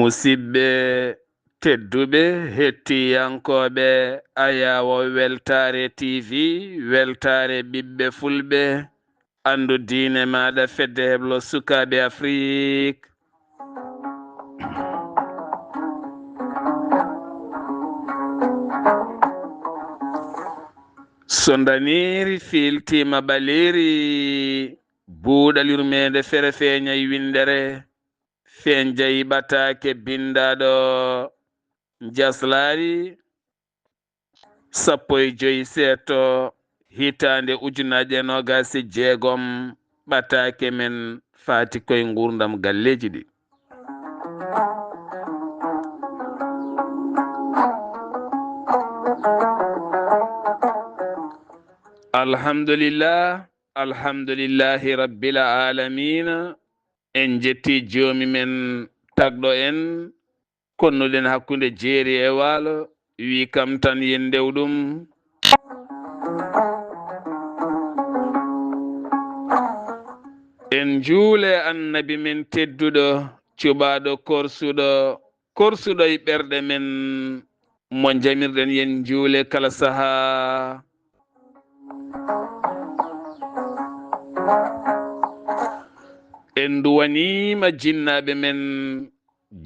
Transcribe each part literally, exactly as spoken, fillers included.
Musidɓe tedduɓe, hettiyankooɓe Ayaawo Weltaare T V, Weltaare ɓiɓɓe Fulɓe, anndu diine maaɗa, Fedde Heblo Sukaaɓe Afrik. So ndaniiri fiiltiima ɓaleeri, buuɗal yurmeende fere feeñay winndere, feeñjay ɓataake binndaaɗo Njaslaari sappo e joy seeto, hitaande ujunaaje noogaas e jeegom, ɓataake men faati koye nguurndam galleeji ɗi. Alhamdulillah, alhamdulillahi rabbil aalamiina. En njetti Joomi men tagɗo en, konnuɗen hakkunde jeeri e waalo, wi kam tan yen ndew ɗum. En njuule Annabi men tedduɗo, cuɓaaɗo korsuɗo, korsuɗo e ɓerɗe men, mo njamirɗen yen njuule kala sahaa. En nduwaniima jinnaaɓe men,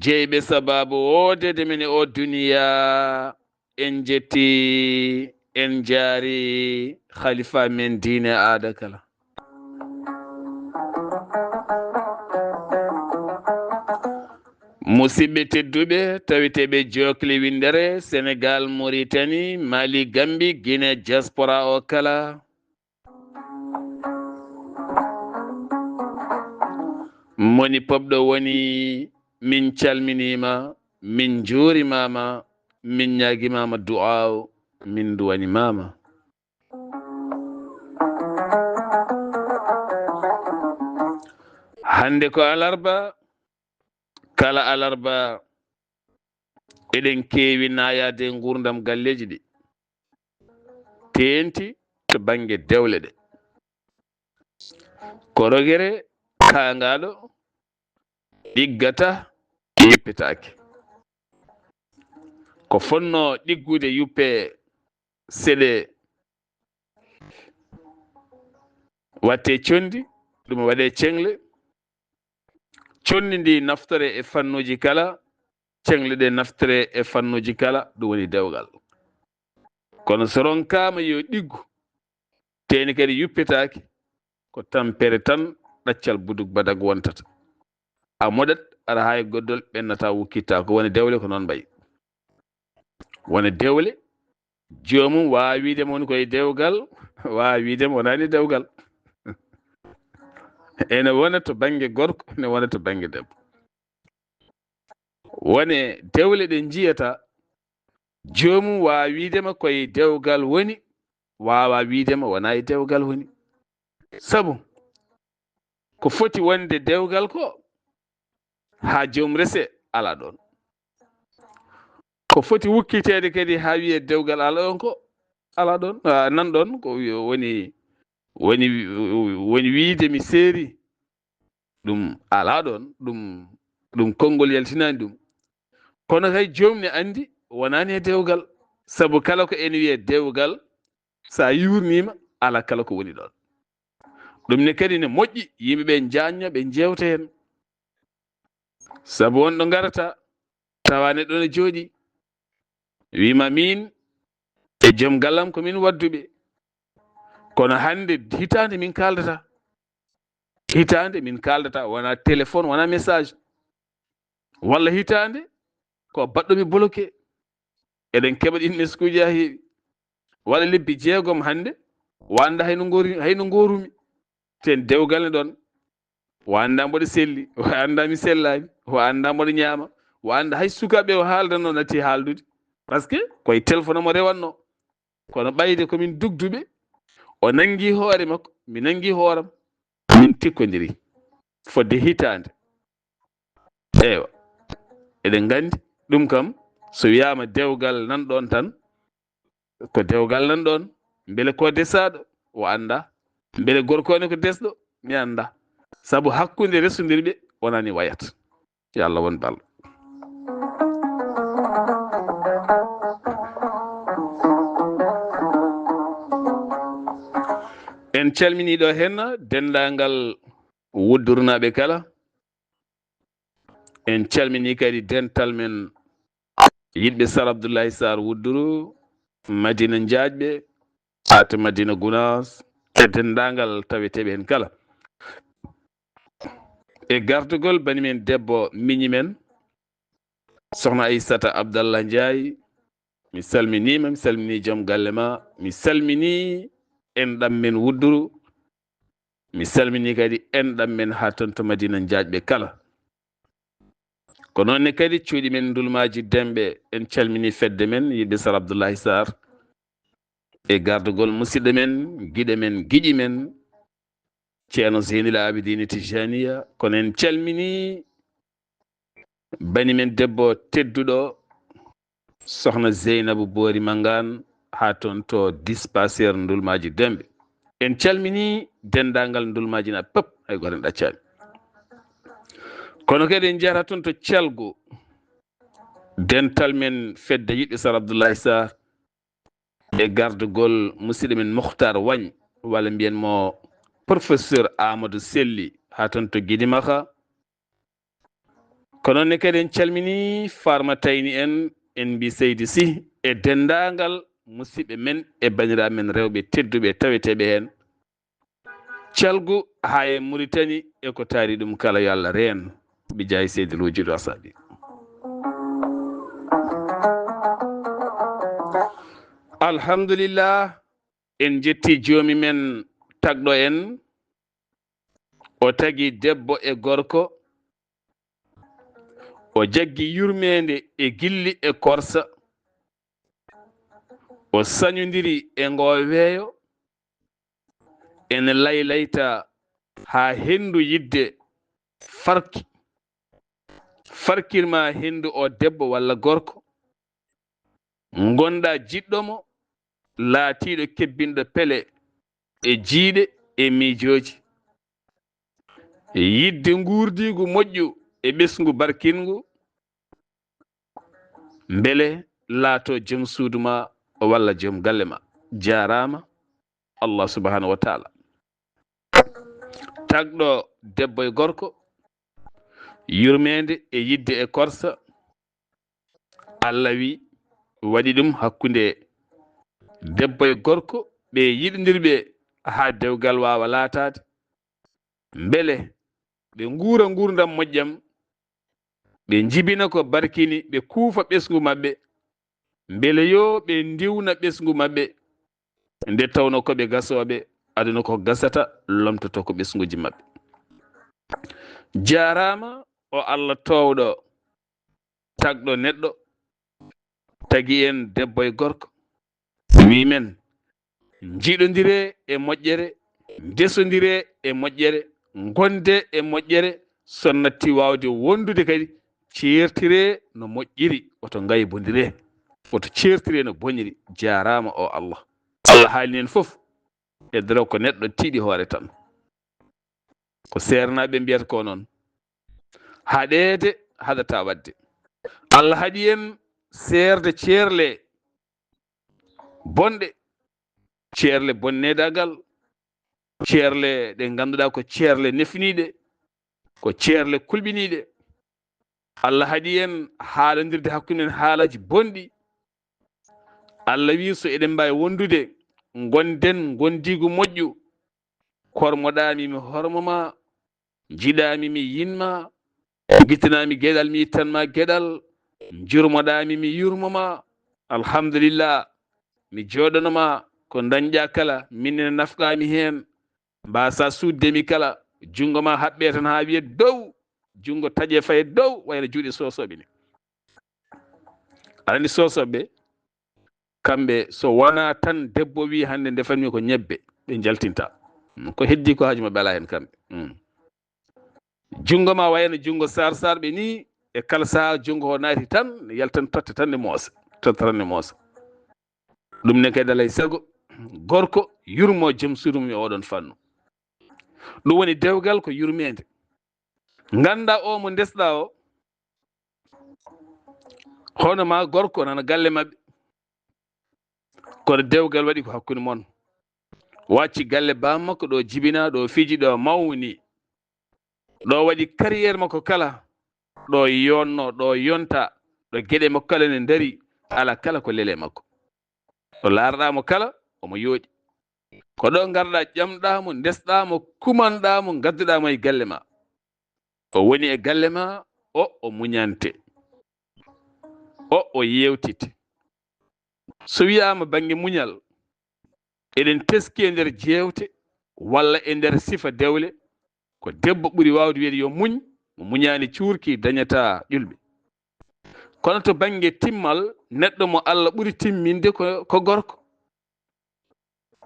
jeyɓe sabaabu woodeede men e oo duniyaa. En njetti, en njaari khalifa men diine aada kala. Musidɓe tedduɓe, taweteeɓe jookli winndere, Senegal, Mauritanie, Mali, Gambie, Guinée, diaspora o kala. Moni pop ɗo woni, min calminiima, min njuurimaama, min ñaagimaama du'aaw, min nduwanimaama. Hannde ko alarba, kala alarba eɗen keewi naayaade e nguurndam galleeji ɗi, teenti to bannge dewle ɗe. Ko rogere kaangaaɗo ɗiggata, yuppitaake. Ko fonnoo ɗiggude yuppe seɗe watte conndi, ɗum waɗe ceŋle. Conndi ndi naftore e fannuuji kala, ceŋle ɗe naftore e fannuuji kala, ɗum woni dewgal. Kono so ronkaama yo ɗiggu, teeni kadi yuppitaaki, ko tampere tan ɗaccal buduk badak wontata. A moɗat, ara hay goddol ɓennata, wukkitta, ko woni dewle ko noon mbayi. Woni dewle, joomum waawa wiide mo woni koye dewgal, waawa wiide mo wonaani dewgal. Ene wona to bannge gorko, ene wona to bannge debbo. Wone dewle ɗe njiyata, joomum waawa wiide ma koye dewgal woni, waawa wiide ma wonaa e dewgal woni. Sabu ko foti wonde dewgal ko, haa joom rese, alaa ɗoon. Ko foti wukkiteede kadi haa wiyee dewgal alaa ɗoon ko, alaa ɗoon, ah, nan ɗoon ko wi-, woni, woni, woni wiyde mi seeri. Ɗum alaa ɗoon, ɗum, ɗum konngol yaltinaani ɗum. Kono kay joom ne anndi wonaani e dewgal, sabu kala ko ene wiyee dewgal, so a yuurniima, alaa kala ko woni ɗoon. Ɗum ne kadi ne moƴƴi, yimɓe ɓe njaanño, ɓe njeewta heen. Sabu won ɗo ngarata, tawa neɗɗo ne jooɗii, wiima miin e joom gallam ko min wadduɓe. Kono hannde hitaande min kaaldata. Hitaande min kaaldata, wonaa téléphone, wonaa message. Walla hitaande ko baɗɗo mi bloqué. Eɗen keɓa ɗin meskuuji haa heewi. Waɗa lebbi jeegom hannde, o annda hayno ngori-, hayno ngorumi. Ten dewgal ne ɗoon. O annda mboɗo selli, o annda mi sellaani, o annda mboɗo ñaama, o annda hay sukaaɓe o haaldanno natti haaldude. Parce que koye téléphone mo rewatno. Kono ɓayde ko min dugduɓe, o nangi hoore makko, mi nangi hooram, min tikkodiri fodde hitaande. Eywa, eɗen nganndi ɗum kam, so wiyaama dewgal nan ɗoon tan, ko dewgal nan ɗoon, mbele ko desaaɗo, o annda, mbele gorko ne ko desɗo, mi annda. Sabu hakkunde resondirɓe wonani wayat. Yo Allah won ballo. En calminii ɗo heen denndaangal Wuddurnaaɓe kala. En calminii kadi dental men yiɗɓe Sar Abdullahi Sar Wudduru, Madina Njaajɓe, haa to Madina Gunaas, e denndaangal taweteeɓe heen kala. E gardugol bani men debbo miñi men, Sohna Aissata Abdallah Ndiaye, mi salminiima, mi salminii joom galle ma, mi salminii enɗam men Wudduru, mi salminii kadi enɗam men haa toon to Madina Njaajɓe kala. Ko noon ne kadi cuuɗi men Ndulmaaji Demɓe, en calminii fedde men, yiɗɓe Sar Abdullahi Sar, e gardugol musidɗo men, giɗo men, giƴi men, Ceerno Zeynul Abidin Tijaniya, kono en calminii bani men debbo tedduɗo, Sohna Zeynabu Boori Mangaan, haa toon to dispensaire Ndulmaaji Demɓe. En calminii denndaangal Ndulmaaji na pep, hay gooto en ɗaccaani. Kono kadi en njahata toon to Calgu, dental men fedde yiɗɓe Sar Abdullahi Sar, e gardugol musidɗo men Mukhtar Wagne, walla mbiyen mo professeur Amadou Selli, haa toon to Gidimaka. Ko noon ne kadi en calminii Farma Tayni en, en mbii Seydi Sy e denndaangal musidɓe men e banndiraaɓe men rewɓe tedduɓe taweteeɓe heen. Calgu haa e Muritani e ko taari ɗum kala, yo Allah reen. Bi jaahi Seydi Luujiɗo Asaabi. Alhamdulillah, en njetti joomi men tagɗo en. O tagi debbo e gorko, o jaggi yurmeende e gilli e korsa, o sañondiri e ngoo weeyo, ene laylayta haa henndu yidde farki, farkirma henndu o debbo walla gorko, ngonɗa jiɗɗo mo, laatiiɗo kebbinɗo pele e jiiɗe e miijooji. Yidde nguurdiigu moƴƴu e ɓesngu barkingu, mbele laato joom suudu ma walla joom galle ma. Jaaraama Allah subhanahu wa taala. Tagɗo debbo e gorko, yurmeende e yidde e korsa, Allah wi, waɗi ɗum hakkunde debbo e gorko, ɓe yiɗondirɓe haa dewgal waawa laataade. Mbele ɓe nguura nguurndam moƴƴam, ɓe njibina ko barkini, ɓe kuufa ɓesngu maɓɓe, mbele yo ɓe ndiwna ɓesngu maɓɓe, nde tawno ko ɓe gasooɓe, aduna ko gasata, lomtoto ko ɓesnguuji maɓɓe. Jaaraama o Allah toowɗo, tagɗo neɗɗo, tagi en debbo e gorko. Wi men, njiɗondire e moƴƴere, ndesondire e moƴƴere, ngonde e moƴƴere, so natti waawde wondude kadi, ceertire no moƴƴiri, woto ngaybondire, woto ceertire no boniri. Jaaraama o Allah. Allah haali en fof, e daro ko neɗɗo tiiɗi hoore tan. Ko seernaaɓe mbiyata ko noon. Haɗeede haɗata waɗde. Allah haɗi en seerde ceerle bonɗe, ceerle bonneedagal, ceerle ɗe ngannduɗaa ko ceerle nefniiɗe, ko ceerle kulɓiniiɗe. Allah haɗi en haalandirde hakkunde men haalaaji bonɗi. Allah wi, so eɗen mbaawi wondude, ngonden ngondiigu moƴƴu. Kormoɗaami mi hormo ma, njiɗaami mi yin ma, gitanaami geɗal mi ittan ma geɗal, njurmoɗaami mi yurmo ma. Alhamdulillah, mi jooɗano ma, ko ndañƴa kala, min ne nafqaami heen. Mbaasa suuddemi kala, junngo ma haɓɓe tan haa wiye dow, junngo taƴe faye dow, wayno juuɗe soosooɓe ni. Aɗa anndi soosooɓe, kamɓe so wonaa tan debbo wi hannde ndefanmi ko ñebbe, ɓe njaltinta. Ko heddi ko haaju maɓɓe alaa heen kamɓe. Mm. Junngo ma wayno junngo Saar Saar ɓe ni, e kala sahaa junngo o naati tan, ne yaltan totte tan ne moosa, totte tan ne moosa. Ɗum ne kadi alay sago gorko yurmo joom suudu mum e oɗon fannu. Ɗum woni dewgal ko yurmeende. Ngannda o mo ndesɗa o, hono ma gorko nana galle maɓɓe. Kono dewgal waɗi ko hakkunde mon. Wacci galle baa makko ɗo jibina, ɗo fiji, ɗo mawni. Ɗo waɗi carrière makko kala, ɗo yonno, ɗo yonta, ɗo geɗe makko kala ne ndari, ala kala ko lele makko. Ɗo laarɗaa mo kala, omo yooɗi. Ko ɗo ngarɗaa, ƴamɗaa mo, ndesɗaa mo, kumanɗaa mo, ngadduɗaa mo e galle ma. O woni e galle ma, o, o muñante. O, o yewtite. So wiyaama bannge muñal, eɗen teski e nder jeewte walla e nder sifa dewle, ko debbo ɓuri waawde wiyeede yo muñ, mo muñaani cuurki dañataa ƴulɓe. Kono to bannge timmal, neɗɗo mo Allah ɓuri timminde ko, ko gorko.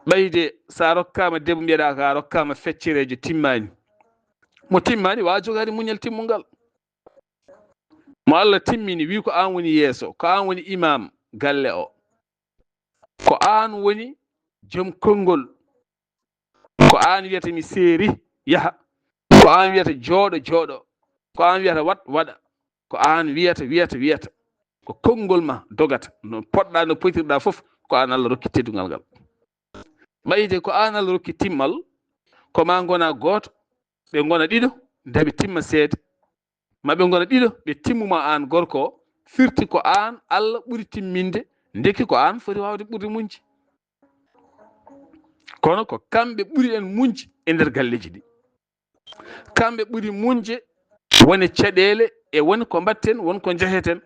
Ɓayde so a rokkaama debbo, mbiyeɗaa ko a rokkaama feccereejo timmaani. Mo timmaani, waawa jogaade muñal timmungal. Mo Allah timmini, wi ko aan woni yeeso, ko aan woni imaam galle o. Ko aan woni joom konngol. Ko aan wiyata mi seeri, yaha. Ko aan wiyata jooɗo, jooɗo. Ko aan wiyata waɗ, waɗa. Ko aan wiyata, wiyata, wiyata. Ko konngol ma dogata. No poɗɗaa, no potirɗaa fof, ko aan Allah rokki teddungal ngal. Ɓayde ko aan Allah rokki timmal, ko ma ngona gooto, ɓe ngona ɗiɗo, nde ɓe timma seede. Ma ɓe ngona ɗiɗo, ɓe timmuma aan gorko o, firti ko aan Allah ɓuri timminde, ndeke ko aan foti waawde ɓurde muñde. Kono ko kamɓe ɓuri en muñde e nder galleeji ɗi. Kamɓe ɓuri muñde wone caɗeele e won ko mbaɗten, won ko njeheten.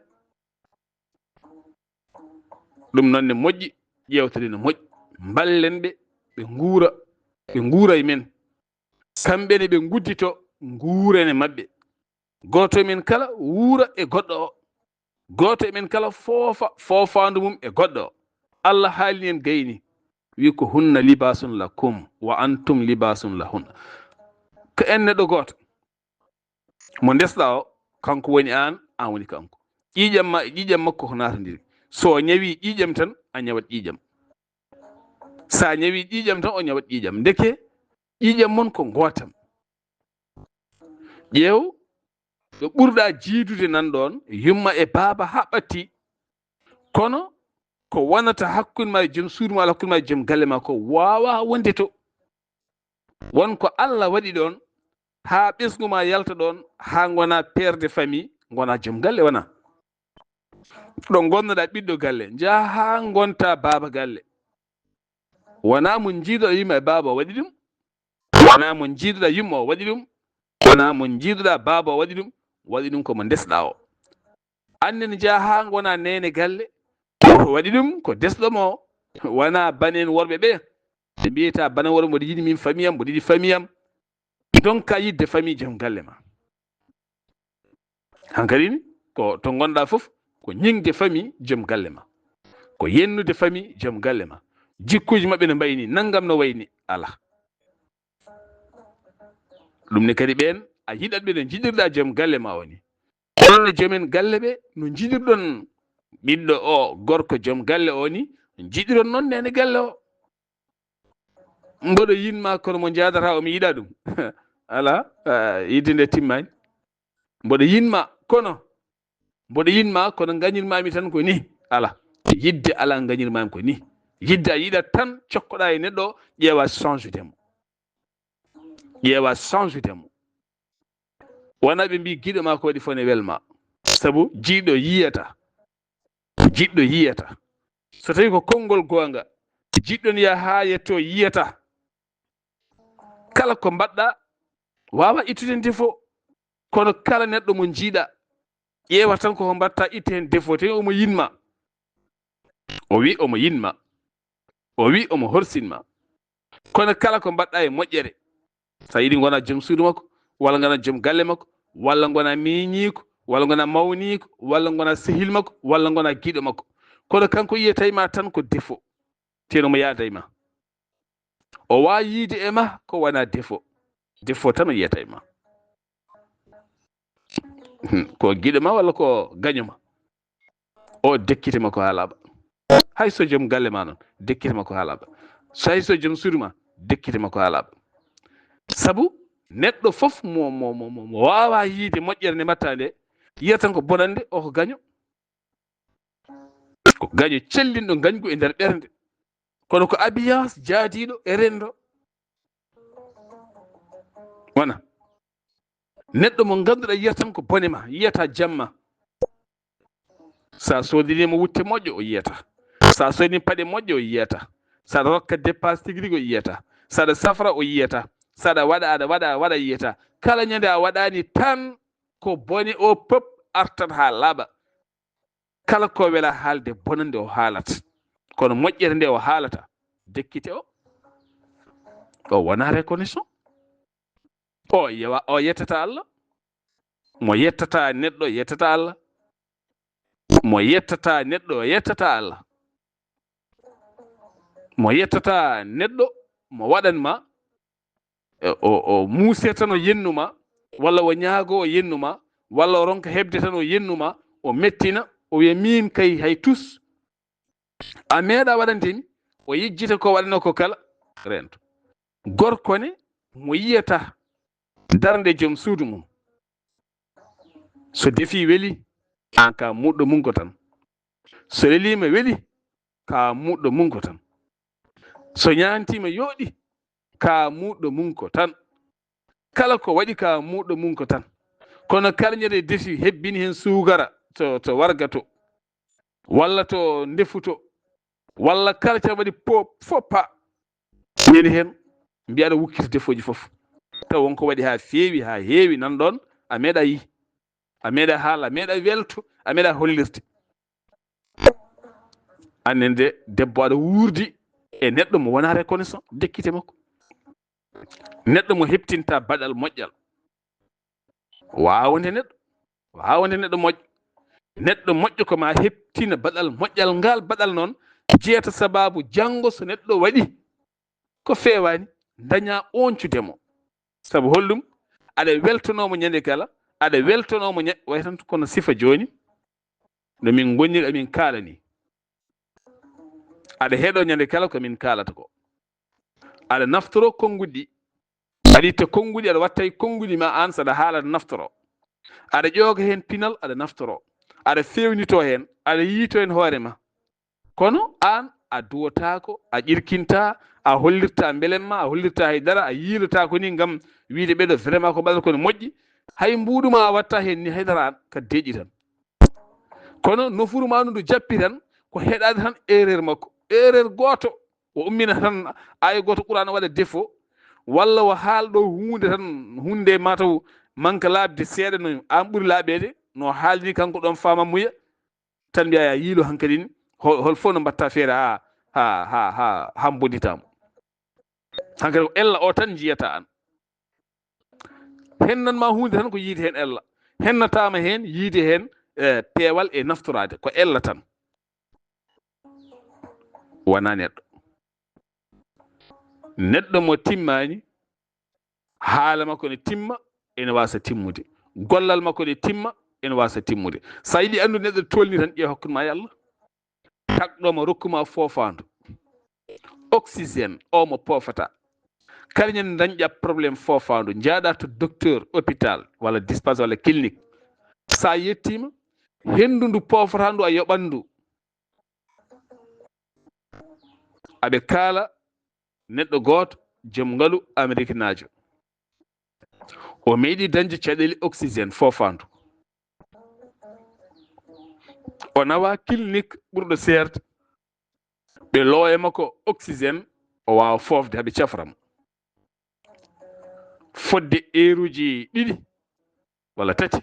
Ɗum noon ne moƴƴi, ƴeewtade ne moƴƴi. Mballen ɓe, ɓe nguura, ɓe nguura e men. Kamɓe ne ɓe nguddito, nguuren e maɓɓe. Gooto e men kala wuura e goɗɗo o. Gooto e men kala foofa foofaandu mum e goɗɗo o. Allah haalini en gayni, wi ko hunna libaasun lakum wa antum libaasun lahunna. Ko en neɗɗo gooto. Mo ndesɗaa o, kanko woni aan, aan woni kanko. Ƴiiƴam ma e ƴiiƴam makko ko naatondiri. So o ñawi ƴiiƴam tan, a ñawat ƴiiƴam. So a ñawi ƴiiƴam tan, o ñawat ƴiiƴam. Ndeke, ƴiiƴam mon ko gootam. Ƴeew, ɗo ɓurɗaa jiidude nan ɗoon, yumma e baaba haa ɓatti. Kono ko wonata hakkunde ma e joom suudu ma, walla hakkunde ma e joom galle ma, ko waawaa wonde to. Won ko Allah waɗi ɗoon, haa ɓesngu ma yalta ɗoon, haa ngona père de famille, ngona joom galle, wona? Ɗo ngonnoɗaa ɓiɗɗo galle, njaha haa ngonta baaba galle. Wona mo njiidoɗaa yumma e baaba o waɗi ɗum. Wona mo njiidoɗaa yumma o waɗi ɗum. Wona mo njiidoɗaa baaba o waɗi ɗum. Waɗi ɗum ko mo ndesɗaa o. Aan ne njaha haa ngona neene galle. Ko waɗi ɗum ko desɗo ma o. Wona bane en worɓe ɓe. Ɓe mbiyata bane worɓe, mboɗo yiɗi min famille am, mboɗo yiɗi famille am. Ndonka yiɗde famille joom galle ma. Hankadi ni, ko to ngonɗaa fof, ko ñiŋde famille joom galle ma. Ko yennude famille joom galle ma. Jikkuuji maɓɓe no mbayi ni, nanngam no wayi ni, alaa. Ɗum ne kadi ɓeen, a yiɗat ɓe no njiɗirɗaa joom galle ma o ni. Onon no joomen galle ɓe, no njiɗirɗon ɓiɗɗo o, gorko joom galle o ni, njiɗiron noon neene galle o. Mboɗo yiɗ ma, kono mo njaadata o, mi yiɗaa ɗum. Alaa, ah, yiɗde nde timmaani. Mboɗo yiɗ ma, kono, mboɗo yiɗ ma, kono ngañir ma mi tan ko ni. Alaa. Yiɗde alaa, ngañir ma mi ko ni. Yiɗde a yiɗat tan, cokkoɗaa e neɗɗo o, ƴeewa change de mo. Ƴeewa change de mo. Wona ɓe mbii giɗo ma ko waɗi fof ne welma. Sabu jiɗɗo yiyata. Jiɗɗo yiyata. So tawi ko konngol goonga, jiɗɗo ne yaha haa yetto yiyata. Kala ko mbaɗɗa, waawa ittude heen défaut. Kono kala neɗɗo mo njiiɗa, ƴeewa tan ko mbaɗta, itte heen défaut. Tawi omo yiɗ ma. O wi omo yiɗ ma. O wi omo horsin ma. Kono kala ko mbaɗɗa e moƴƴere, so a yiɗi ngona joom suudu makko, walla ngona joom galle makko, walla ngona miñiiko, walla ngona mawniiko, walla ngona sehil makko, walla ngona giɗo makko. Kono kanko yiyatay ma tan ko défaut. Teno mo yaada e ma. O waawi yiide e ma ko wona défaut. Défaut tan o yiyata e ma. Hmm, ko giɗo ma walla ko gaño ma? O dekkite ma ko haa laaɓa. Hay so joom galle ma noon, dekkite ma ko haa laaɓa. So hay so joom suudu ma, dekkite ma ko haa laaɓa. Sabu neɗɗo fof mo, mo, mo, mo, mo waawaa yiide moƴƴere nde mbaɗta nde, yiyata tan ko bonannde, o ko gaño. Ko gaño cellinɗo ngañgu e nder ɓernde. Kono ko habillance jaadiiɗo e renndo. Wona neɗɗo mo ngannduɗaa yiyata tan ko bone ma, yiyata jamma. Sa sodini mo wutte moƴƴo, o yiyata. Sa sodini paɗe moƴƴe, o yiyata. Saɗa rokka dépasse tigi rigi, o yiyata. Saɗa safra, o yiyata. Saɗa waɗa, aɗa waɗa, waɗa, yiyata. Kala ñande a waɗani tan ko bone o pop artat ha laaɓa. Kala ko wela haalde bonande o haalata. Kono moƴƴere nde o haalata, dekkite o. O wona reconnaissant. O yewa, o yettata Allah. Mo yettata neɗɗo, yettata Allah. Mo yettata neɗɗo, yettata Allah. Mo yettata neɗɗo, mo waɗan ma, e, o, o muuse tan o yennu ma, walla o ñaago o yennu ma, walla o ronka heɓde tan o yennu ma, o mettina, o wiya min kay hay tus. A meeɗa waɗante mi, o yejjita ko waɗano ko kala, rento. Gorko ne, mo yiyata darnde joom suudu mum. So defi weli, an ka muɗɗo mum ko tan. So lelima weli, ka muɗɗo mum ko tan. So ñaantima yooɗi, ka muɗɗo mum ko tan. Kala ko waɗi ka muɗɗo mum ko tan. Kono kala ñande defi hebbini hen suugara to, to warga to, walla to ndefu to, walla kala ca waɗi po-, foppa, ñande hen mbiya aɗa wukkita defooji fof. Taw wonko waɗi ha feewi, ha heewi nan ɗon, a meeɗa yi, a meeɗa haala, a meeɗa welto, a meeɗa hollirde. Annen de debbo aɗa wuurdi e neɗɗo mo wona reconnaissant, dekkite makko. Neɗɗo mo heɓtinta baɗal moƴƴal. Waawande neɗɗo, waawande neɗɗo moƴƴo. Neɗɗo moƴƴo ko ma heɓtina baɗal moƴƴal ngal, baɗal noon jeyata sababu janngo so neɗɗo waɗi ko feewaani, daña oncudemo. Sabu holɗum? Aɗa weltonomo ñande kala, aɗa weltonomo ña-, way tan kono sifa jooni, no min ngonniri, amin kaalani. Aɗa heɗo ñande kala ko min kaalata ko. Aɗa naftoro konnguɗi ɗi. Aɗa itta konnguɗi, aɗa watta e konnguɗi ma an, saɗa haala aɗa naftoro. Aɗa ƴooga heen pinal, aɗa naftoro. Aɗa feewnito heen, aɗa yiito heen hoore ma. Kono an a duwotaako, a ƴirkinta, a hollirta mbelemma, a hollirta hay dara, a yiilotaako ni ngam wiide ɓeɗo vraiment ko mbaɗata ko ne moƴƴi. Hay mbuuɗu ma a watta heen ni hay dara an, ka deeƴi tan. Kono nofuru ma ndu, ndu jappi tan, ko heɗaade tan erreur makko. Erreur gooto, o ummina tan aaya gooto Qur'aana waɗa défaut, walla o haalɗo huunde tan, huunde mataw manque laaɓde seeɗa no an ɓuri laaɓeede, no haalni kanko ɗon faama muya, tan mbiya ya yiilo hankadi ni, hol, hol fof no mbatta feere ha, ha, ha, ha, ha mboditamo. Hankadi ko ella o tan jiyata an. Hennan ma huunde tan ko yiide heen ella. Hennataama heen yiide heen, eh, peewal e naftoraade. Ko ella tan. Wona neɗɗo. Neɗɗo mo timmaani, haala makko ne timma, ene waasa timmude. Gollal makko ne timma, ene waasa timmude. So a yiɗi anndude neɗɗo tolni tan, ƴeew hokkatma e Allah. Tagɗo ma, rokkuma foofaandu. Oxygène, o mo poofata. Kala ñande dañƴa problème foofaandu, njaaɗa to docteur, hôpital, walla dispensaire, walla clinique. Sa yettima, henndu ndu poofatandu a yoɓandu. Aɓe kaala neɗɗo gooto, joom ngalu ameriknaajo. O meeɗi dañde caɗeele oxygène foofaandu. O nawa clinique ɓurɗo seerde. Ɓe loowa e makko oxygène, o waawa foofde, haɓe cafra mo. Fodde eeruji ɗiɗi walla tati.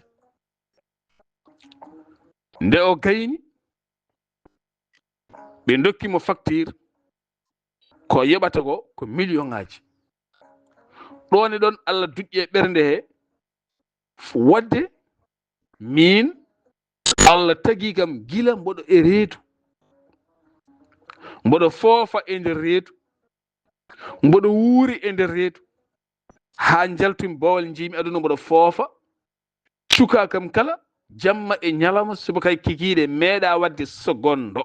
Nde o gayni, ɓe ndokki mo facture, ko yoɓata ko, ko million ŋaaji. Ɗoon e ɗoon Allah duƴƴi e ɓernde he, wodde miin Allah tagi kam gila mboɗo e reedu. Mboɗo foofa e nder reedu. Mboɗo wuuri e nder reedu. Haa njaltumi boowal njiimi aduna mboɗo foofa. Cuka kam kala, jamma e ñalawma, subaka e kikiiɗe, meeɗa waɗde segondo.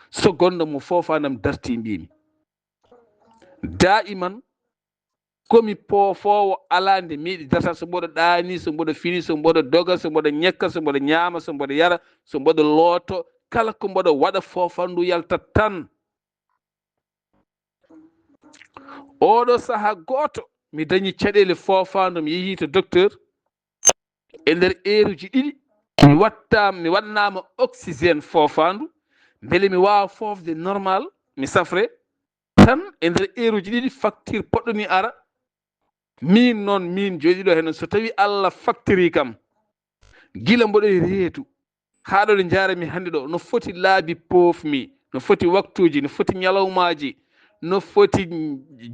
Segondo mo foofaanam darti, mbiimi. Daa'iman, komi poofoowo alaa nde meeɗi darta, so mboɗo ɗaani, so mboɗo fini, so mboɗo doga, so mboɗo ñekka, so mboɗo ñaama, so mboɗo yara, so mboɗo looto, kala ko mboɗo waɗa, foofandu yaltat tan. Oɗo saha gooto, mi dañi caɗeele foofaandu, mi yehi to docteur. E nder eeruji ɗiɗi, mi watta, mi waɗnaama oxygène foofaandu, mbele mi waawa foofde normal, mi safre. Tan e nder eeruji ɗiɗi, facture poɗɗo ni ara. Min noon, min joɗiɗo heen, so tawi Allah factiri kam, gila mboɗo e reedu, haa ɗo nde njaarami hannde ɗo, no foti laabi poofmi, no foti waktuuji, no foti ñalawmaaji, no foti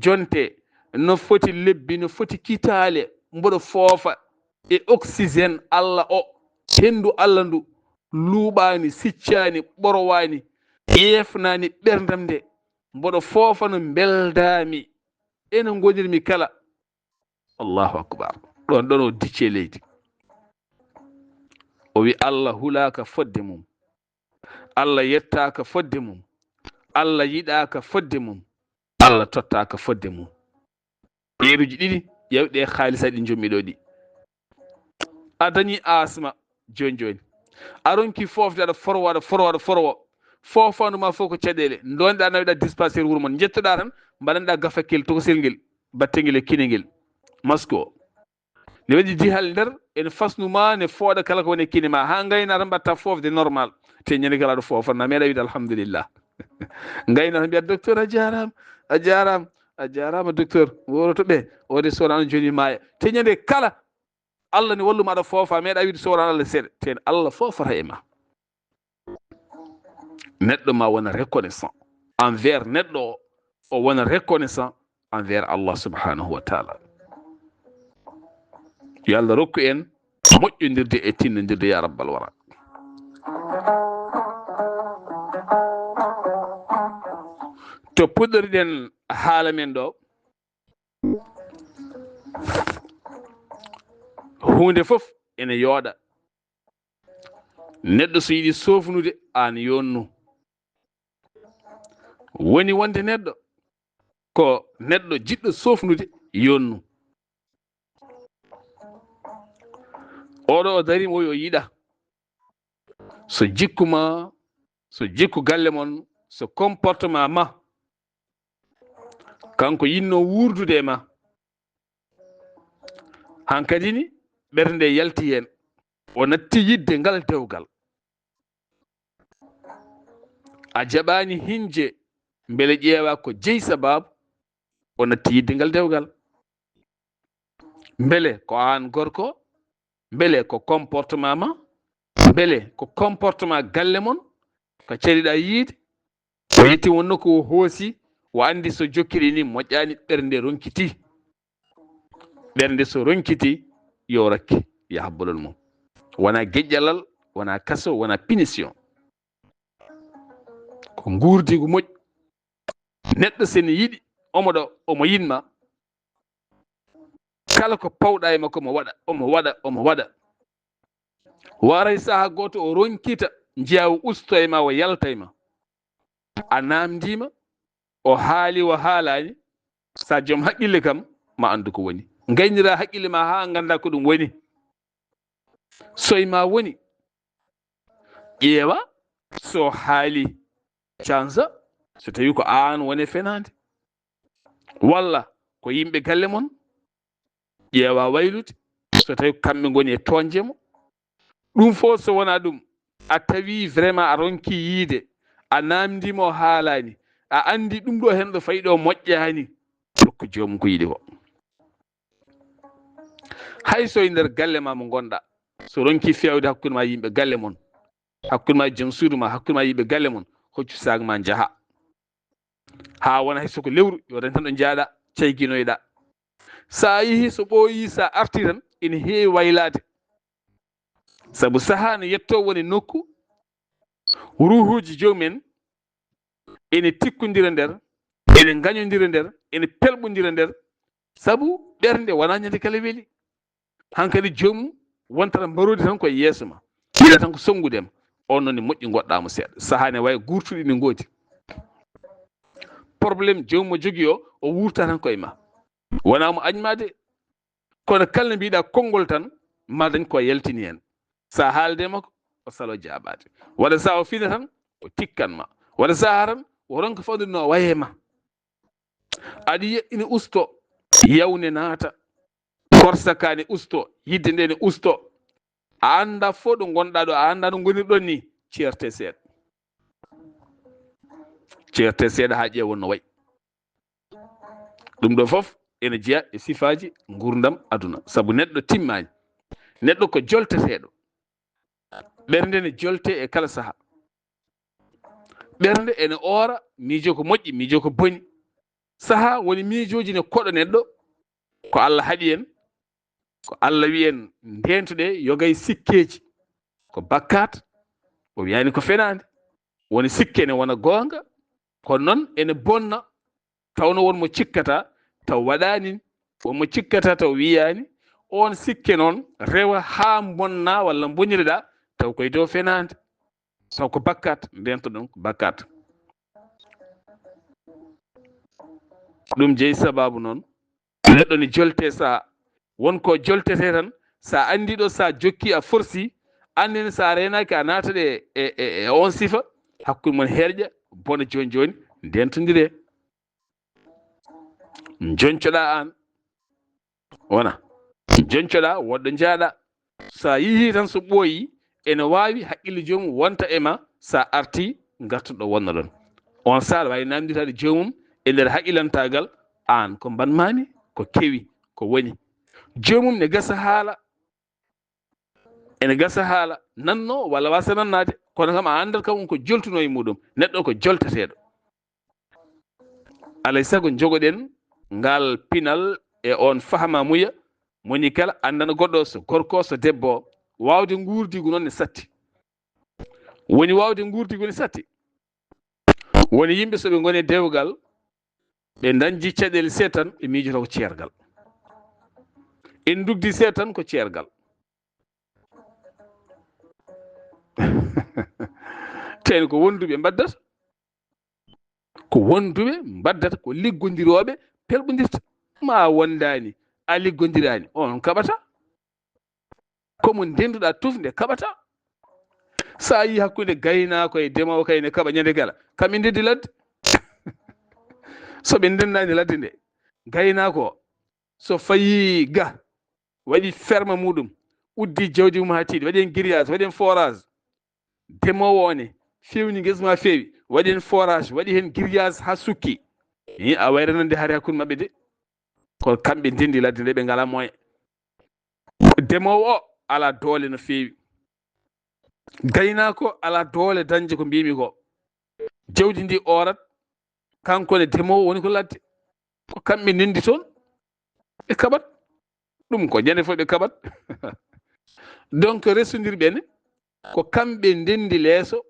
jonte, no foti lebbi, no foti kitaale, mboɗo foofa e oxygène Allah o, henndu Allah ndu, luuɓaani, siccaani, ɓorowaani, ƴeefnaani ɓerndam nde, mboɗo foofa no mbeldaami, e no ngonirmi kala. Allahu akbar. Ɗon, ɗon o dicce leydi. O wi Allah hulaaka fodde mum. Allah yettaaka fodde mum. Allah yiɗaaka fodde mum. Allah tottaaka fodde mum. Eeruji ɗiɗi, ƴeew ɗe haalisa ɗi njommi ɗo ɗi. A dañi asma, jooni jooni. A ronki foofde, aɗa forowo, aɗa forowo, aɗa forowo. Foofandu ma fof ko caɗeele. Ndonɗa nawiɗa dispensaire wuro mon. Njettoɗa tan, mbaɗanɗa gafakkel tokosel ngel, batte ngel e kine ngel. Masque o. Ne waɗi dihal nder, ene fasnu ma, ne fooɗa kala ko woni e kine ma. Haa ngayna tan mbatta foofde normal. Te ñande kala aɗa foofa, na meeɗa wiide alhamdulillah. Ngayna tan mbiya docteur a jaaraama, a jaaraama, a jaaraama docteur. Woroto ɓe, o de so wonaa jooni maaya. Te ñande kala, Allah ne wallu ma aɗa foofa, meeɗa wiide so wonaa Allah seeɗa. Te Allah foofata e ma. Neɗɗo ma wona reconnaissant envers neɗɗo o, o wona reconnaissant envers Allah subhanahu wa taala. Yo Allah rokku en moƴƴondirde e tinnondirde, ya rabbal wara. To puɗɗoriɗen haala men ɗo, huunde fof ene yooɗa. Neɗɗo so yiɗi soofnude, aan yonnu. Woni wonde neɗɗo ko neɗɗo jiɗɗo soofnude, yonnu. Oɗo o darima o yiɗa. So jikku ma, so jikku galle mon, so comportement ma, kanko yinno wuurdude e ma. Hankadi ni, ɓernde yalti heen. O natti yiɗde ngal dewgal. A jaɓaani hiñde, mbele ƴeewa ko jeyi sabaabu o natti yiɗde ngal dewgal. Mbele ko aan gorko, mbele ko comportement ma, mbele ko comportement galle mon, ko caliɗa yiide. O yetti wonno ko o hoosi, o anndi so jokkiri ni moƴƴaani, ɓernde ronkiti. Ɓernde so ronkiti, yo rakke, yaha bolol mum. Wona geƴƴalal, wona kaso, wona punition. Ko nguurdigu moƴƴo. Neɗɗo sene yiɗi, omo ɗo, omo yiɗma. Kala ko pawɗa e makko, omo waɗa, omo waɗa, omo waɗa. Waray saha gooto o ronkita, njiya o usto e ma, o yalta e ma. A namdima, o haali, o haalaani, sa joom haqqille kam, ma anndu ko woni. Ngaynira haqqille ma haa ngannda ko ɗum woni. So e ma woni, ƴeewa, so haali, cansa, so tawi ko aan woni e fenaande. Walla ko yimɓe galle mon, ƴeewa waylude, so tawi ko kamɓe ngoni e toñde mo. Ɗum fof so wona ɗum, a tawi vraiment a ronki yiide, a namdima o haalaani, a anndi ɗum ɗo heen ɗo fayi ɗo moƴƴaani, rokku joomum ko yiɗi ko. Hay so e nder galle ma mo ngonɗa, so ronki feewde hakkunde ma yimɓe galle mon, hakkunde ma joom suudu ma, hakkunde ma yimɓe galle mon, hoccu saag ma njaha. Haa wona hay so ko lewru, yo dañ tan ɗo njaaɗa, cayginoyɗa. Sa yehi so ɓooyi, sa arti tan, ene heewi waylaade. Sabu saha ne yetto woni nokku, ruuhuuji joom en ene tikkondira nder, ene ngañondira nder, ene pelɓondira nder. Sabu ɓernde wona ñande kala weli. Hankadi joomum wontata mbaroodi tan koye yeeso ma. Yiɗa tan ko sonngude ma. On noon ne moƴƴi ngoɗɗa mo seeɗa. Saha ne wayi gurtuɗi ne ngoodi. Problème joomum o jogii o, o wuurta tan koye ma. Wona mo añma de. Kono kala no mbiɗa konngol tan, ma dañ ko yaltini heen. Sa haalde makko, o salo jaabaade. Walla sa o fina tan, o tikkan ma. Walla sa tan, o ronka fawde no waye ma. Aɗa yiya ina usto, yawne naata, korsaka ne usto, yidde nde ne usto. A annda fof ɗo ngonɗaa ɗo, a annda no ngonirɗon ni, ceerte seeɗa. Ceerte seeɗa haa ƴeewon no wayi. Ɗum ɗo fof ene jeya e sifaaji nguurndam aduna. Sabu neɗɗo timmaani. Neɗɗo ko jolteteeɗo. Ɓernde ne jolte e kala saha. Ɓernde ene oora, miijo ko moƴƴi, miijo ko boni. Saha woni miijooji ne koɗo neɗɗo, ko Allah haɗi en, ko Allah wi en ndeentuɗe yogay sikkeeji. Ko bakkaat, o wiyaani ko fenaande. Woni sikke ne wona goonga, kono noon ene bonna. Tawno won mo cikkata taw waɗaani, won mo cikkata taw wiyaani. On sikke noon rewa haa mbonna walla mboniriɗa taw koye dow fenaande. Taw ko bakkaat, ndeentoɗon ko bakkaat. Ɗum jeyi sababu noon. Neɗɗo ne jolte sa won ko joltete tan, sa anndi ɗo sa jokki a forsi, annden sa reenaaki a naataɗe e, e, e on sifa, hakkunde mon herƴa, bona jooni jooni, ndentondire. Joncoɗa aan, wona, joncoɗa woɗɗo njaaɗa. Sa yihi tan so ɓooyi, ene waawi haqqille joomum wonta e ma, sa arti ngartuɗo wonno ɗon. On saaha wawi namditaade joomum e nder haqqilantaagal, aan ko mbanmami, ko kewi, ko woni. Joomum ne gasa haala, ene gasa haala, nanno walla wasa nannaade, kono kam a anndat kam ko joltuno e muɗum. Neɗɗo ko jolteteeɗo. Alay sago njogoɗen ngal pinal e on fahamamuya, moni kala anndana goɗɗo so gorko so debbo, waawde nguurdigu noon ne satti. Woni waawde nguurdigu ne satti. Woni yimɓe so ɓe ngoni e dewgal, ɓe dañji caɗeele seeɗa tan, ɓe miijoto ko ceergal. En ndugdi seeɗa tan ko ceergal. Tawni ko wonduɓe mbaddata. Ko wonduɓe mbaddata, ko liggondirooɓe pelɓondirta. Ma a wondaani, a liggondiraani, on kaɓata. Ko mo ndenduɗa tuf nde kaɓata. So a yii hakkunde gaynaako e demoowo kay ne kaɓa ñande kala. Kamɓe ndendi ladde. So ɓe ndendaani ladde nde, gaynaako o, so fayi ga, waɗi ferme muɗum, uddi jawdi mum haa tiiɗi, waɗi heen grillage, waɗi heen forage. Demoowo o ne, feewni ngesa ma feewi, waɗi heen forage, waɗi heen grillage haa sukki. Ni a wayranande hari hakkunde maɓɓe de. Kono kamɓe ndendi ladde nde, ɓe ngalaa moyen. Demoowo o alaa doole no feewi. Gaynaako alaa doole dañde ko mbiymi ko. Jawdi ndi oorat, kanko ne demoowo woni ko ladde. Ko kamɓe ndendi toon, ɓe kaɓat. Ɗum ko ñande fof ɓe kaɓat. Donc, resondirɓe ne, ko kamɓe ndendi leeso,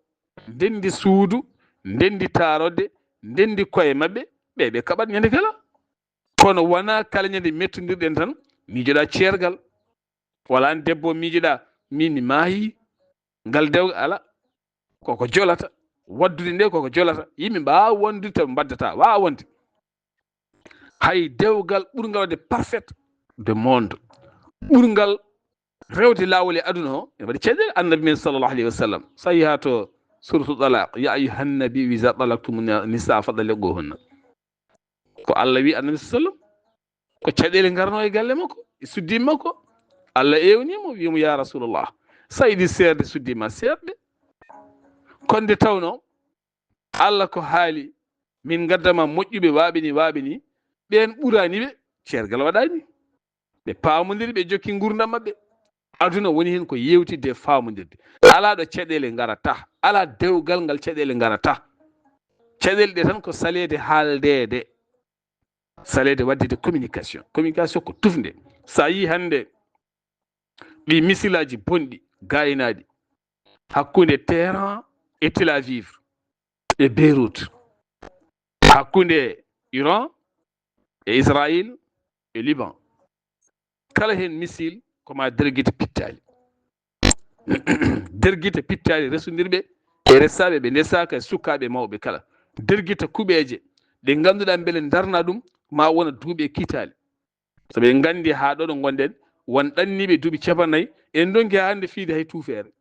ndendi suudu, ndendi taarodde, ndendi koye maɓɓe, ɓe, ɓe kaɓat ñande kala. Kono wonaa kala ñande mettondirɗen tan, miijoɗa ceergal. Wala aan debbo miijoɗa, min mi maayi, ngal dewgal ala. Koko jolata. Waddude nde koko jolata. Yimɓe mbaawa wondude taw mbaddata. Waawa wonde. Hay dewgal ɓurngal waɗde parfait de monde, ɓurngal rewde laawol e aduna o, ene waɗi caɗeele. Annabi men sallallahu alayhi wa sallam, so a yaha to suratu Talaq, "Ya ayyuhan nabi, iza talaqtumu nisa fa talliquhunna." Ko Allah wi Annabi sallam, ko caɗeele ngarno e galle makko, e suddi makko. Allah ewnimo, wimo, "Ya Rasulullah, sa yiɗi seerde suddi ma, seerɗe." Kono nde tawno Allah ko haali, "Min ngaddama moƴƴuɓe, waaɓe ni, waaɓe ni, ɓeen ɓurani ɓe, ceergal waɗani. Ɓe paamondiri, ɓe jokki ngurdam maɓɓe." Aduna woni heen ko yewtidde e faamondirde. Alaa ɗo caɗeele ngarata, alaa dewgal ngal caɗeele ngarata. Caɗeele ɗe tan ko saleede haaldeede, saleede waɗde communication. Communication ko tufnde. So a yii hannde ɗi misilaaji bonɗi, gaaynaaɗi, hakkunde Téhéran e Tel Aviv e Beyrouth, hakkunde Iran e Israël e Liban, kala heen missile ko ma dergite pittaali. Dergite pittaali resondirɓe e resaaɓe ɓe ndesaaka e sukaaɓe mawɓe kala. Dergite kuɓeeje ɗe ngannduɗaa mbele ndarna ɗum ma wona duuɓi e kiitaali. Sabu en nganndi haa ɗo ɗo ngonɗen, won ɗanniiɓe duuɓi capannay, en ndonki haa hannde fiyde hay tuufeere.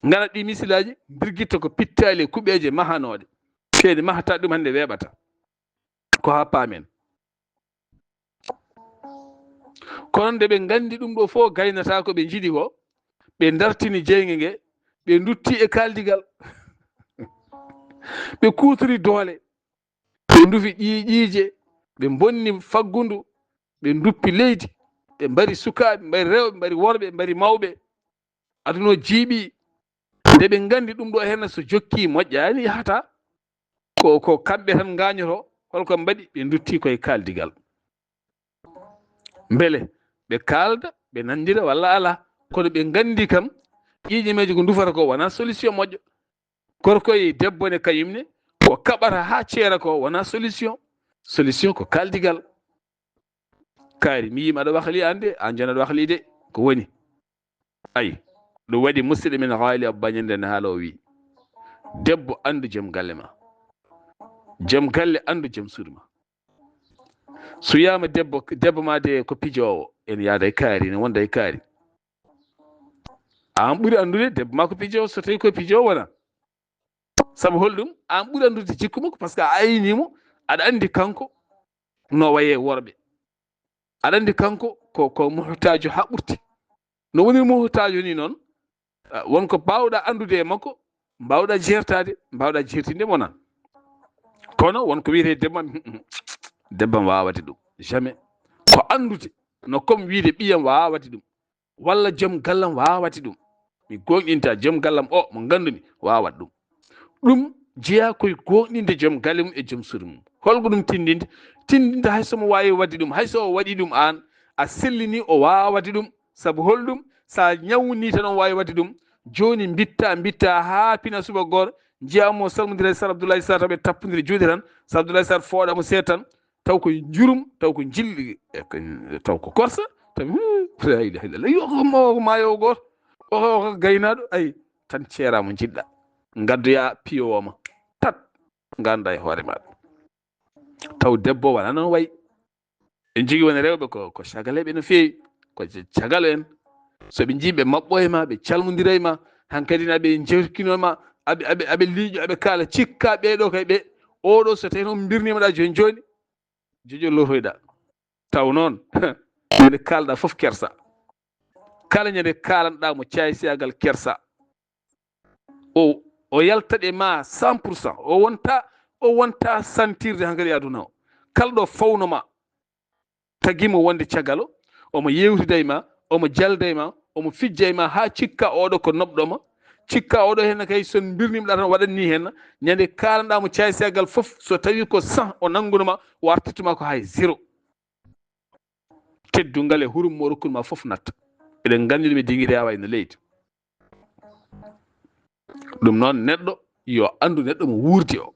Ngana ɗi misilaaji, dergite ko pittaali e kuɓeeje mahanooɗe. Ceede mahata ɗum hannde weeɓata. Ko haa paamen. Kono nde ɓe nganndi ɗum ɗo fof gaynataa ko ɓe njiɗi ko, ɓe dartini jeynge nge, ɓe ndutti e kaaldigal. Ɓe kuutori doole, ɓe ndufi ƴiiƴiije, ɓe mbonni faggundu, ɓe nduppi leydi, ɓe mbari sukaaɓe, mbari rewɓe, mbari worɓe, mbari mawɓe. Aduna o jiiɓi. Nde ɓe nganndi ɗum ɗo heen so jokkii moƴƴaani, yahata. Ko, ko kamɓe tan ngaañoto. Holko mbaɗi? Ɓe ndutti koye kaaldigal. Mbele ɓe kaalda, ɓe nanndira walla alaa? Kono ɓe nganndi kam, ƴiiƴameeje ko ndufata ko wonaa solution moƴƴo. Gorko e debbo ne kañum ne, ko kaɓata haa ceera ko wonaa solution. Solution ko kaaldigal. Kaari, mi yiima aɗa wakli aan de, aan jon aɗa wakli de. Ko woni? Ay, ɗum waɗi musidɗo men Haali Abba Ñande ne haala, o wi, "Debbo, anndu joom galle ma. Joom galle, anndu joom suudu ma." So wiyaama debbo, debbo ma de ko pijoowo, ene yaada e kaari, ene wonda e kaari. Aan ɓuri anndude debbo ma ko pijoowo, so tawi ko pijoowo wona. Sabu holɗum? Aan ɓuri anndude jikku makko, parce que a aynii mo, aɗa anndi kanko no waye worɓe. Aɗa anndi kanko ko, ko muhtaajo haa ɓurti. No woniri muhtaajo ni noon, ah, won ko mbaawɗa anndude e makko, mbaawɗa jeertaade, mbaawɗa jeertinde mo na. Kono won ko wiyetee debbo am, debbo am waawaa waɗde ɗum. Jamais. Ko anndude no, comme wiyde ɓiyam waawaa waɗde ɗum, walla joom gallam waawaa waɗde ɗum. Mi gooŋɗinta joom gallam o mo nganndumi waawaa waɗde ɗum. Ɗum jeyaa koye gooŋɗinde joom galle mum e joom suudu mum. Holko ɗum tindinde? Tindinde hay so mo waawi waɗde ɗum, hay so o waɗi ɗum aan, a sellini o waawaa waɗde ɗum. Sabu holɗum? So a ñawnii tan o waawi waɗde ɗum. Jooni mbitta, mbitta haa pina suba goor, njiyaa mo salmondira e Sar Abdoulaye Sarr, taw ɓe tappondira juuɗe tan, Sar Abdoulaye Sarr fooɗa mo seeɗa tan, taw ko njurum, taw ko njilli, e ko, taw ko korsa, taw, hmm, la ilaha illallah. Yo, ko mo, ko maayo gooto, o, o, o gaynaaɗo, ay, tan ceeraa mo njiɗɗa. Ngaddoyaa piyo o ma, tat, ngannda e hoore maaɗa. Taw debbo wala noon wayi. En jogii won rewɓe ko, ko cagaleeɓe no feewi, ko ca-, cagalo en. So ɓe njii ɓe maɓɓo e ma, ɓe calmondira e ma, hankadi na ɓe njerkino ma, aɓe, aɓe, aɓe liiƴo, aɓe kaala, cikka ɓee ɗo kay ɓe, oo ɗo so tawi noon mbirniima ɗa jooni jooni, jojo lortoyɗa. Taw noon, ñande kaalɗa fof kersa. Kala ñande kaalanɗa mo caaysiyagal kersa. O, o yaltat e ma cent pour cent. O wonta, o wonta santirde hankadi e aduna o. Kala ɗo fawno ma, tagi mo wonde cagalo, omo yewtida e ma, omo jalda e ma, omo fijja e ma haa cikka oɗo ko noɓɗo ma. Cikka oɗo heen kay, so mbirniima ɗa tan waɗat ni heen. Ñande kaalanɗa mo caaysiyagal fof, so tawi ko cent o nannguno ma, o artirtu ma ko hay zéro. Teddungal e hurum mo rokkun ma fof natta. Eɗen nganndi ɗum e dingiri awa ene leydi. Ɗum noon, neɗɗo yo anndu neɗɗo mo wuurdi o.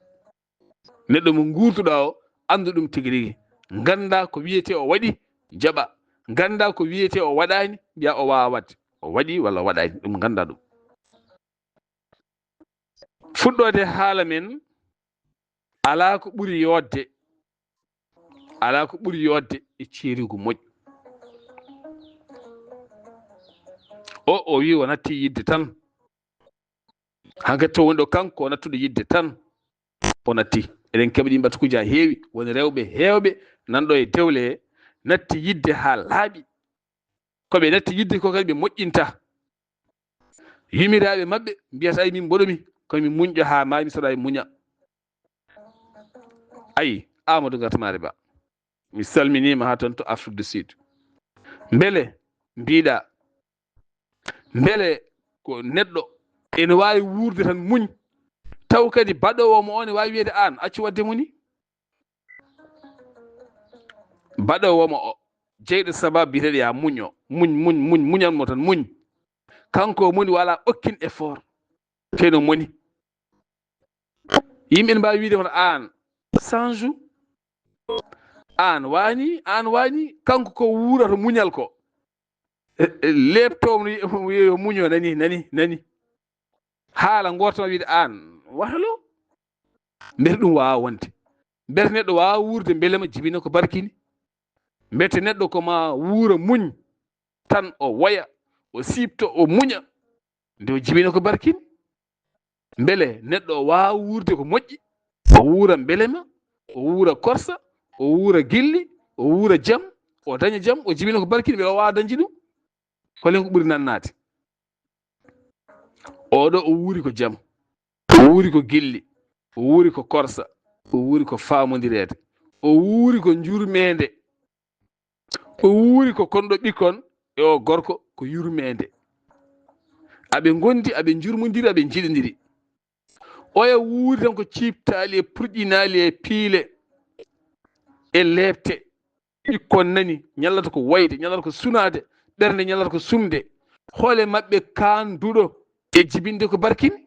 Neɗɗo mo nguurduɗa o, anndu ɗum tigi rigi. Ngannda ko wiyetee o waɗi, jaɓa. Ngannda ko wiyetee o waɗaani, mbiya o waawaa waɗde. O waɗi walla o waɗaani, ɗum ngannda ɗum. Fuɗɗoode haala men, alaa ko ɓuri yooɗde, alaa ko ɓuri yooɗde e ceerugu moƴƴo. O, o wi o natti yiɗde tan. Hankadi to woni ɗo kanko o nattuɗo yiɗde tan. O natti. Eɗen keɓa ɗin ɓatukuuji haa heewi. Woni rewɓe heewɓe nanɗo e dewle he, natti yiɗde haa laaɓi. Ko ɓe natti yiɗde ko kadi ɓe moƴƴinta. Yumiraaɓe maɓɓe mbiyata, "Ay, min mboɗomi, ko mi muñɗo haa maayi, mi saɗa e muña." Ay, Amadou Gatmari Ba, mi salminiima haa toon to Afrique du Sud. Mbele mbiɗa, mbele ko neɗɗo ene waawi wuurde tan muñ, taw kadi baɗoowo mo o ne waawi wiyeede, "Aan, accu waɗde mo ni"? Baɗoowo mo o, jeyɗo sababu biyeteeɗo ya muñ o, muñ, muñ, muñ, muñan mo tan, muñ. Kanko o moni wala aucun effort. Teno moni. Yimɓe ne mbaawi wiide hoto aan, cent jours. Aan waani, aan waani, kanko ko wuurata muñal ko. E, e, leeptoo mo, wiye yo muño, nani, nani, nani. Haala ngoota ma wiide aan, wahalo. Mbete ɗum waawaa wonde. Mbete neɗɗo waawaa wuurde mbelema jibina ko barkini. Mbete neɗɗo ko ma wuura muñ tan, o woya, o siipto, o muña. Nde o jibina ko barkini. Mbele neɗɗo o waawaa wuurde ko moƴƴi, o wuura mbelema, o wuura korsa, o wuura gilli, o wuura jam, o daña jam, o jibina ko barkini, ɓe o waawa dañde ɗum. Hol heen ko ɓuri nannaade? Oɗo o wuuri ko jam, o wuuri ko gilli, o wuuri ko korsa, o wuuri ko faamondireede, o wuuri ko njurmeende, o wuuri ko konɗo ɓikkon e o gorko ko yurmeende. Aɓe ngondi, aɓe njurmondiri, aɓe njiɗondiri. Oya wuuri tan ko ciiptaali e purƴinaali e piile e leepte. Ɓikkon nani, ñallata ko wayde, ñallata ko sunaade, ɓernde ñallata ko sumde. Hol e maɓɓe kaanduɗo e jibinde ko barkini?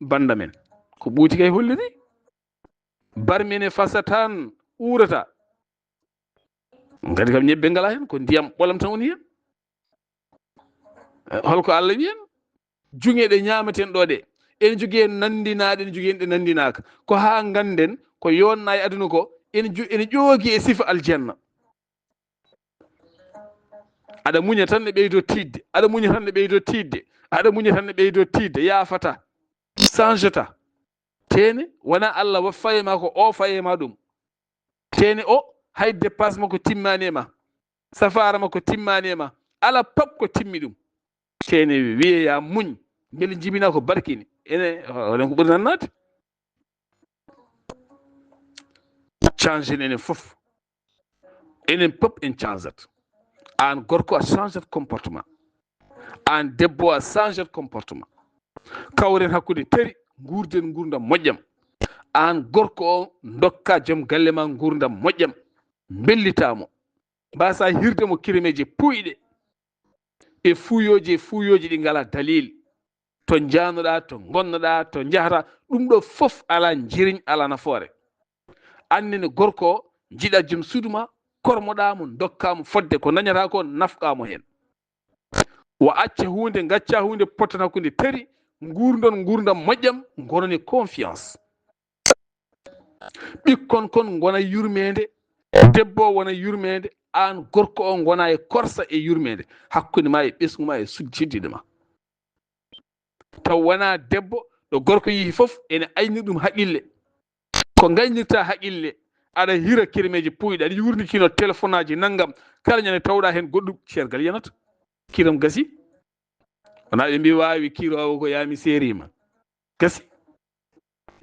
Bannda men. Ko ɓuuti kay holliri. Barmi ne fasa tan uurata. Kadi kam ñebbe ngala heen, ko ndiyam ɓolam tan woni heen. Eh, holko Allah wiyen? Juŋe ɗe ñaamaten ɗo ɗe, ene jogii heen nanndinaaɗe, ene jogii heen ɗe nanndinaaka. Ko haa ngannden ko yonna e aduna ko, ene ju-, ene ƴoogi e sifa aljanna. Aɗa muña tan ne ɓeydo tiiɗde, aɗa muña tan ne ɓeydo tiiɗde, aɗa muña tan ne ɓeydo tiiɗde, yaafata, changeta. Teene, wona Allah wa faye ma ko o faye ma ɗum. Teene o, hay dépense makko timmaani e ma, safaara makko timmaani e ma, ala pap ko timmi ɗum. Teene wiye ya muñ, mbele jibina ko barkini. Ene, oɗon ko ɓuri nannaade. Change enen fof. Enen pop en changeat. Aan gorko a changeat comportement. Aan debbo a changeat comportement. Kawren hakkunde teri, nguurden nguurndam moƴƴam. Aan gorko o ndokka joom galle ma nguurndam moƴƴam. Mbellitaa mo. Mbasa hirde mo kirimeeje puuyɗe. E fuuyooji e fuuyooji ɗi ngalaa dalil. To njaanoɗaa, to ngonnoɗaa, to njahata, ɗum ɗo fof alaa njiriñ, alaa nafoore. Aan nene gorko o, njiɗa joom suudu ma, kormoɗaa mo, ndokkaa mo fodde ko ndañataa ko, nafqaa mo heen. Wa acca huunde, ngacca huunde, pottan hakkunde teri, nguurndon nguurndam moƴƴam, ngonon e confiance. Ɓikkon kon ngona yurmeende, debbo o wona yurmeende, aan gorko o ngona e korsa e yurmeende, hakkunde ma e ɓesngu ma e sud-, suddiiɗo ma. Taw wona debbo, ɗo gorko yehi fof ene ayni ɗum haqille. Ko ngaynirta haqille, aɗa hira kirimeeji puuyɗi, aɗa yurnikino téléphonaaji nanngam, kala ñande tawɗa heen goɗɗum, cergal yanata. Kiram gasi. Wona ɓe mbi waawi kiroowo ko yaami seeriima. Gasi.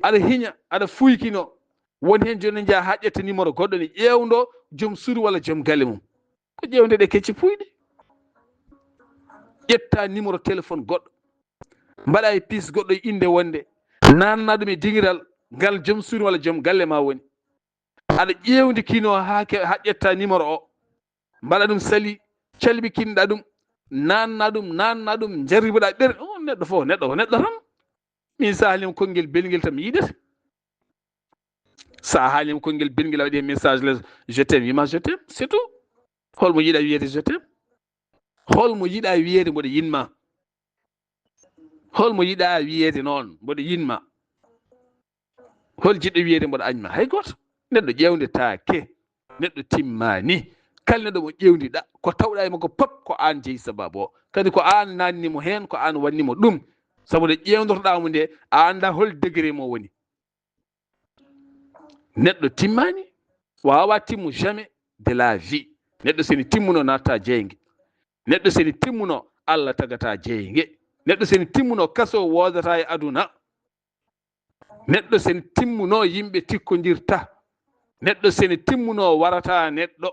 Aɗa hiña, aɗa fuykino. Won heen jooni njaha haa ƴetta numéro goɗɗo ne ƴeewndo joom suudu walla joom galle mum. Ko ƴeewde ɗe kecce puuyɗe. Ƴetta numéro téléphone goɗɗo. Mbaɗa e piis goɗɗo e innde wonde. Naanna ɗum e dingiral ngal joom suudu walla joom galle ma woni. Aɗa ƴeewndi kino haa ke-, haa ƴetta numéro o. Mbaɗa ɗum sali, calbikinɗa ɗum, naanna ɗum, naanna ɗum, njarribuɗa ɓer-, o, neɗɗo fof, neɗɗo ko neɗɗo tan. Min sa haalima konngel belngel tan mi yiɗete. Sa haalima konngel belngel a waɗi message les je t'aime, wima je t'aime, c'est tout. Holmo yiɗa wiyeede je t'aime? Holmo yiɗa wiyeede mboɗo yinma? Holmo yiɗa wiyeede noon mboɗo yinma? Hol jiɗɗo wiyeede mboɗo añma? Hay gooto. Neɗɗo ƴeewndetaake. Neɗɗo timmaani. Kala neɗɗo mo ƴeewndi-ɗaa, ko tawɗaa e makko pop, ko aan jeyi sabaabu o. Kadi ko aan naanni mo heen, ko aan wanni mo ɗum. Sabu nde ƴeewndortoɗaa mo nde, a anndaa hol degré mo woni. Neɗɗo timmaani, waawaa timmu jamais de la vie. Neɗɗo seni timmuno natta jeynge. Neɗɗo seni timmuno Allah tagata jeynge. Neɗɗo seni timmuno kaso woodata e aduna. Neɗɗo seni timmuno yimɓe tikkondirta. Neɗɗo seni timmuno warata neɗɗo.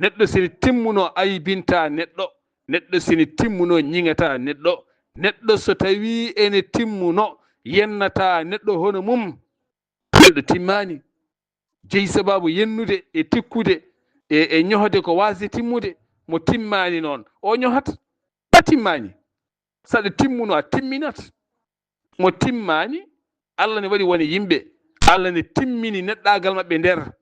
Neɗɗo seni timmuno aybinta neɗɗo. Neɗɗo seni timmuno ñiŋata neɗɗo. Neɗɗo so tawi ene timmuno yennata neɗɗo hono mum. Neɗɗo timmaani. Jeyi sabaabu yennude e tikkude e, e ñohde ko waasde timmude. Mo timmaani noon, o ñohat. A timmaani. Saɗa timmuno, a timminat. Mo timmaani, Allah ne waɗi woni yimɓe. Allah ne timmini neɗɗaagal maɓɓe nder.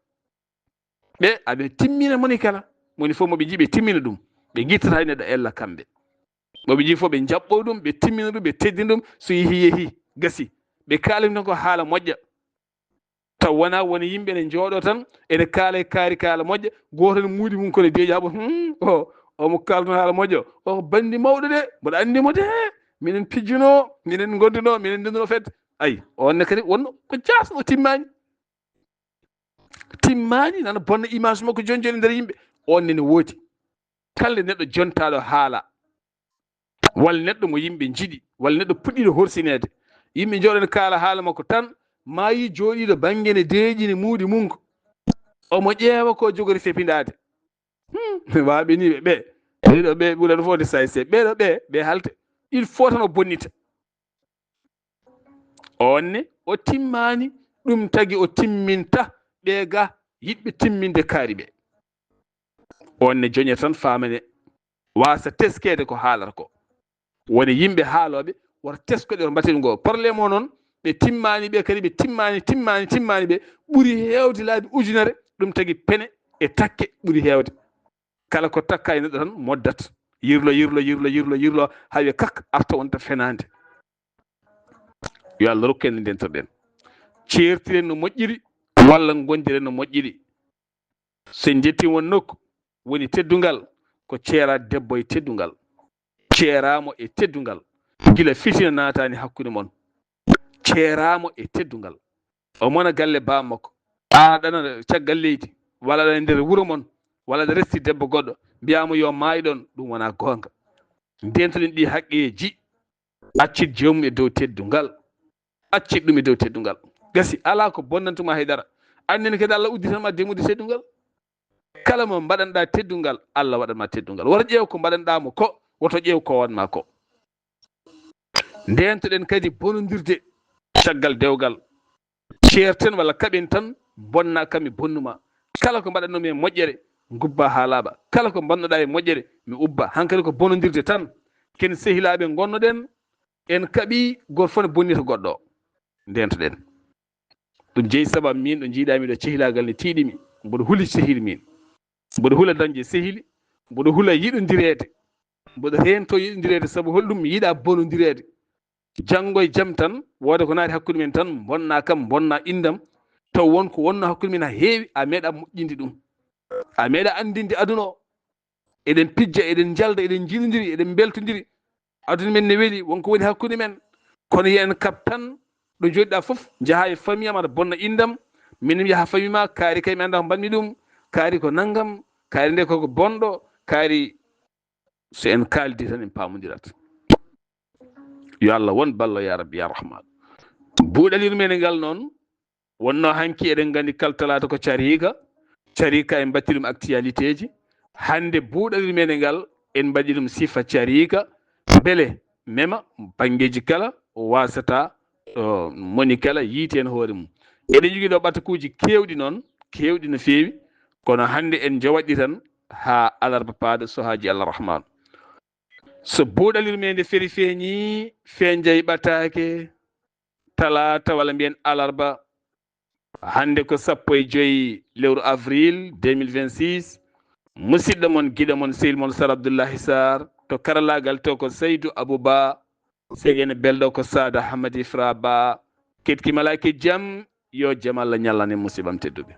Ɓe, aɓe timmina moni kala. Moni fof mo ɓe njiɗi ɓe timmina ɗum. Ɓe ngittata e neɗɗo ella kamɓe. Mo ɓe njiɗi fof ɓe njaɓɓo ɗum, ɓe timmina ɗum, ɓe teddina ɗum. So yehi, yehi, gasi. Ɓe kaalani tan ko haala moƴƴa. Taw wona woni yimɓe ne njooɗo tan, ene kaala e kaari kaala moƴƴa, gooto ne muudi mum kono deeƴa bo, hmm, o, omo kaalno haala moƴƴo, o ko banndi mawɗo de, mboɗo anndi mo de, minen pijjuno, minen ngonduno, minen ndenduno fedde. Ay, on ne kadi wonno ko jaasno, o timmaani. Timmaani, nana bonna image makko joni joni e nder yimɓe. On ne ne woodi. Kala neɗɗo jontaaɗo haala, walla neɗɗo mo yimɓe njiɗi, walla neɗɗo puɗɗiiɗo horsineede, yimɓe njooɗo ne kaala haala makko tan, maayi jooɗiiɗo bannge ne deeƴi ne muudi mum ko omo ƴeewa ko jogori fepindaade. Hmm, waaɓe ni ɓe ɓe ɓeɗo ɓe ɓura ɗo fode sayse ɓeɗo ɓe ɓe halte. Il faut tan o bonnita. On ne o timmaani, ɗum tagi o timminta ɓe ga yiɗɓe timminde kaari ɓe. On ne joñe tan faamane, waasa teskeede ko haalata ko. Woni yimɓe haalooɓe wota teskoɗe, wota mbaɗte ɗum goo. Problème o noon, ɓe timmaani ɓe kadi, ɓe timmaani, timmaani, timmaani ɓe ɓuri heewde laabi ujunere, ɗum tagi pene e takke ɓuri heewde. Kala ko takka e neɗɗo tan moddat, yirlo, yirlo, yirlo, yirlo, yirlo, haa wiya kak, arta wonta fenaande. Yo Allah rokku en nde ndentoɗen. Ceertiren no moƴƴiri, walla ngondiren no moƴƴiri. So en njettii won nokku, woni teddungal, ko ceeraade debbo e teddungal. Ceeraamo e teddungal. Gila fitina naataani hakkunde mon. Ceeraamo e teddungal. O mona galle baaba makko. A ɗana caggal leydi, walla aɗa nder wuro mon, walla aɗa resti debbo goɗɗo, mbiyaama yo maay ɗon, ɗum wonaa goonga. Ndentoɗen ɗi haqqeeji, accit joomum e dow teddungal. Accit ɗum e dow teddungal. Gasi, alaa ko bonnantuma hay dara. Anndin kadi Allah udditan ma demude teddungal. Kala mo mbaɗanɗa teddungal, Allah waɗan ma teddungal. Woto ƴeew ko mbaɗanɗa mo ko, woto ƴeew ko waɗan ma ko. Ndentoɗen kadi bonondirde caggal dewgal. Ceerten walla kaɓen tan, bonna kam mi bonnuma. Kala ko mbaɗannomi e moƴƴere, ngubba haa laaɓa. Kala ko mbannoɗa e moƴƴere, mi ubba. Hankadi ko bonondirde tan. Ken sehilaaɓe ngonnoɗen, en kaɓi, gooto fof ne bonnita goɗɗo o. Ndentoɗen. Ɗum jeyi sabab min ɗo njiiɗa mi ɗo, cehilaagal ne tiiɗi mi. Mboɗo huli sehil min. Mboɗo hula dañde sehil. Mboɗo hula yiɗondireede. Mboɗo reento yiɗondireede, sabu holɗum? Mi yiɗa bonondireede. Janngo e jam tan, wooda ko naati hakkunde men tan, mbonna kam, mbonna inndam. Taw won ko wonno hakkunde men haa heewi, a meeɗa moƴƴinde ɗum. A meeɗa anndinde aduna o. Eɗen pijja, eɗen njalda, eɗen njiɗondiri, eɗen mbeltondiri. Aduna men ne weli, won ko woni hakkunde men. Kono yo en kaɓ tan, ɗo jooɗiɗa fof, njaha e famille am, aɗa bonna inndam. Min mi yaha famille ma, kaari kay mi annda ko mbaɗmi ɗum. Kaari ko nanngam, kaari nde koko bonɗo, kaari so en kaaldi tan en paamondirat. Yo Allah won ballo ya Rabbi ya Rahman. Buuɗalirmeende ngal noon, wonno hanki eɗen nganndi kala talaata ko cariika. Cariika en mbatti ɗum actualité ji. Hannde buuɗalirmeende ngal en mbaɗi ɗum sifa cariika. Mbele mema banngeeji kala wasata, o, moni kala yiiti heen hoore mum. Eɗen njogii ɗo ɓatakuuji keewɗi noon, keewɗi no feewi. Kono hannde en njowaɗi tan haa alarba paada so haaji Allah Rahman. So buuɗalirmeende feri feeñi, feenjay ɓataake, talaata walla mbiyen alarba. Hannde ko sappo e joy lewru avril deux mille vingt-six. Musidɗo mon, giɗo mon, sehil mon Sar Abdullahi Sar, to karalaagal to ko Saydu Abou Ba, segen belɗo ko Saada Hamadi Fra Ba. Ketki malaaki jam, yo jam Allah ñallan en, musidɓam tedduɓe.